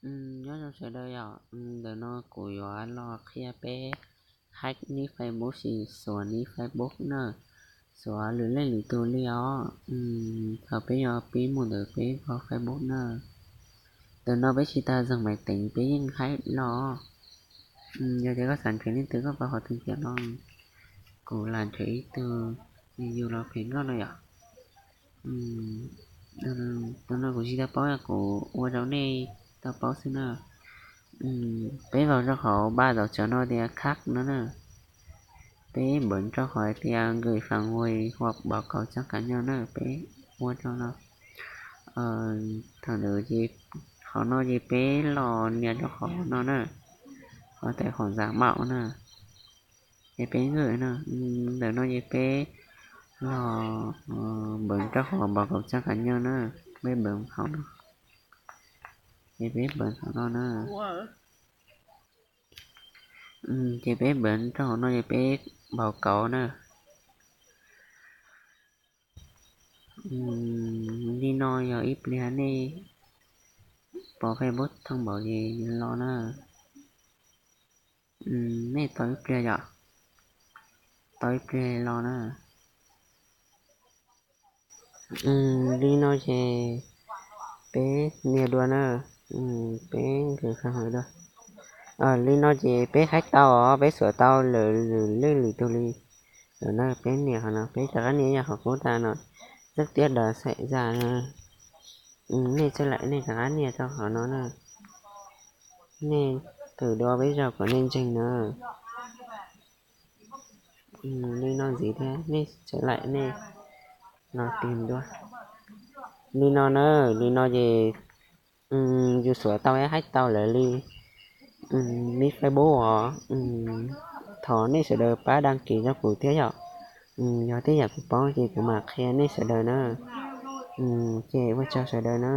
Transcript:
Nyob zoo sawv daws yom, ntawm no kuv yuav los qhia peb hack nib Facebook, sis xuav nib Facebook na, xuav lwm leej lwm tus li os. Thaum peb yuav pib mus ntawm peb pab Facebook na, ntawm no peb tsis tas zeeg maiv teev peb yeej hack los. Yog tias koj xav nrhiav leej twg koj pab qhov twg tiag no, kuv lam nrhiav ib tug, yus los phem nkauj no yom. Tus no kuv tsis tau paub, kuv ua rau nej tau paub xwb na. Peb vaus rau qhov ba tau cov no tias khab no na, peb npawv rau qhov tias gửi phản hồi hoặc báo cáo trang cá nhân na, peb ua rau no. Thaum ntawd ces qhov no ces peb los nias rau qhov no na, qhov tài khoản giả mạo na, ces peb gửi no. Ntawm no ces peb los npawv rau qhov báo cáo trang cá nhân na, peb npawv hauv no, ces peb npawv hauv no na. Ces peb npawv rau hauv no ces peb báo cáo na. Li no yog ib pliag nej pom Facebook thông báo ces los na. Nej tau ib pliag yom, tau ib pliag los na. Li no ces peb nias dua na, peb nkws kha hais dua. Li no ces peb hack tau os, peb xuav tau lwm leej lwm tus li. Lawm na, peb nias qhov no, peb rov qab nias yog qhov kub tas no, rất tiếc đã xảy ra na. Nej txhawj laim nej rov qab nias rau qhov no na. Nej thử đua với rau kom nej ntseeg na. Li no ntxiv thiab, nej txhawj laim nej los tig dua. Li no na, li no ces yus xuav tau, hack tau lawm li. Nib Facebook os, thov nej sawv daws pab đăng ký rau kuv thiab yom. Yog tej yam kuv paub ces kuv mam qhia nej sawv daws na. Ces ua tsaug sawv daws na.